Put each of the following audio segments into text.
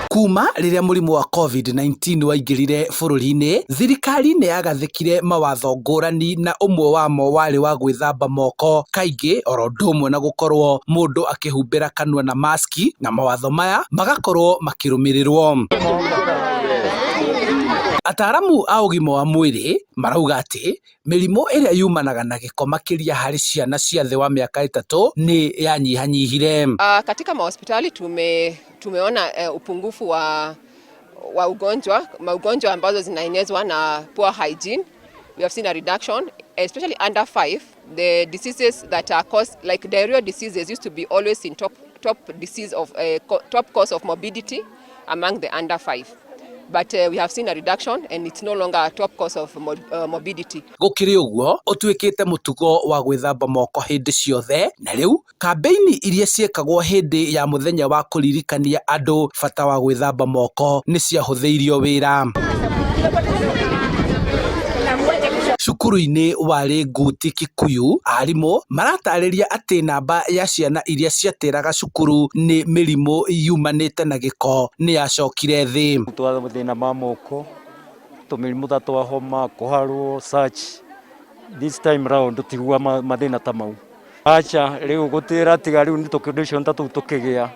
Kuma rĩrĩa mũrimũ wa COVID-19 waingĩrire bũrũri-inĩ, thirikari nĩ yagathĩkire mawatho ngũrani na ũmwe wamo warĩ wa gwĩthamba moko kaingĩ oro ũndũ ũmwe na gũkorwo mũndũ akĩhumbĩra kanua na maski, na mawatho maya magakorwo makĩrũmĩrĩrwo. Ataramu a ũgima wa mwĩrĩ marauga atĩ mĩrimũ ĩrĩa yumanaga na gĩko makĩria harĩ ciana cia thĩ wa mĩaka 3 nĩ yanyihanyihire. Katika mahospitali tumeona upungufu wa ugonjwa, maugonjwa ambazo zinaenezwa na poor hygiene. We have seen a reduction, especially under 5. The diseases that are caused, like diarrheal diseases, used to be always in top disease of top cause of morbidity among the under 5. But we have seen a reduction and it's no longer a top cause of morbidity. Gũkĩrĩ ũguo, ũtuĩkĩte mũtugo wa gwĩthamba moko hĩndĩ ciothe, na rĩu kambĩini iria ciekagwo hĩndĩ ya mũthenya wa kũririkania andũ bata wa gwĩthamba moko nĩ ciahũthĩirio wĩra. Cukuru-inĩ warĩ Nguti Kikuyu, arimũ maratarĩria atĩ namba ya ciana iria ciatĩraga cukuru nĩ mĩrimũ yumanĩte na gĩko nĩ yacokire thĩ. Twa mathĩna ma moko, tũmĩrimũ ta twa homa, kũharwo, such. This time round tũtigua mathĩna ta mau. Acha rĩu gũtĩra tiga rĩu nĩ tũ-condition ta tũu tũkĩgĩa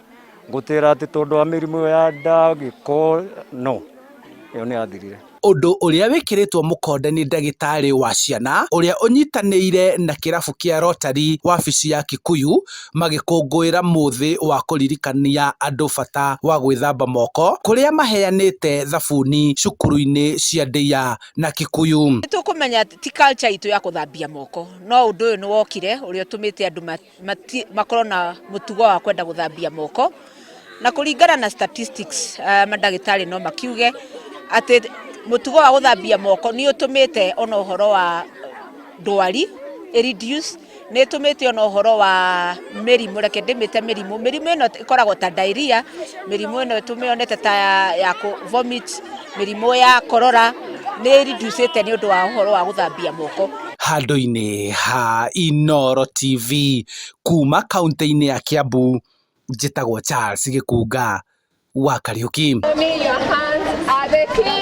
gũtĩra atĩ tondũ wa mĩrimũ ya nda gĩko no ĩyo nĩ yathirire. Ũndũ ũrĩa wĩkĩrĩtwo mũkonde nĩ ndagĩtarĩ wa ciana ũrĩa ũnyitanĩire na kĩrabu kĩa Rotary wabici ya Kikuyu magĩkũngũĩra mũthĩ wa kũririkania andũ bata wa gwĩthamba moko kũrĩa maheanĩte thabuni cukuru-inĩ cia Ndeiya na Kikuyu. Nĩ tũkũmenya ti culture itũ ya kũthambia moko, no ũndũ ũyũ nĩ wokire ũrĩa ũtũmĩte andũ makorwo na mũtugo wa kwenda gũthambia moko, na kũringana na statistics mandagĩtarĩ no makiuge atĩ mũtugo wa gũthambia moko nĩ ũtũmĩte ona ũhoro wa ndwari reduce, nĩ ĩtũmĩte ona ũhoro wa mĩrimũ, reke ndĩmĩte mĩrimũ, mĩrimũ ĩno ĩkoragwo ta diarrhea, mĩrimũ ĩno tũmĩonete ta ya vomit, mĩrimũ ya korora nĩ reducĩte nĩ ũndũ wa ũhoro wa gũthambia moko. Handũ-inĩ ha Inooro TV kuma kaunti-inĩ ya Kiambu, njĩtagwo Charles Gĩkunga wa Kariuki. Your hands are the clean.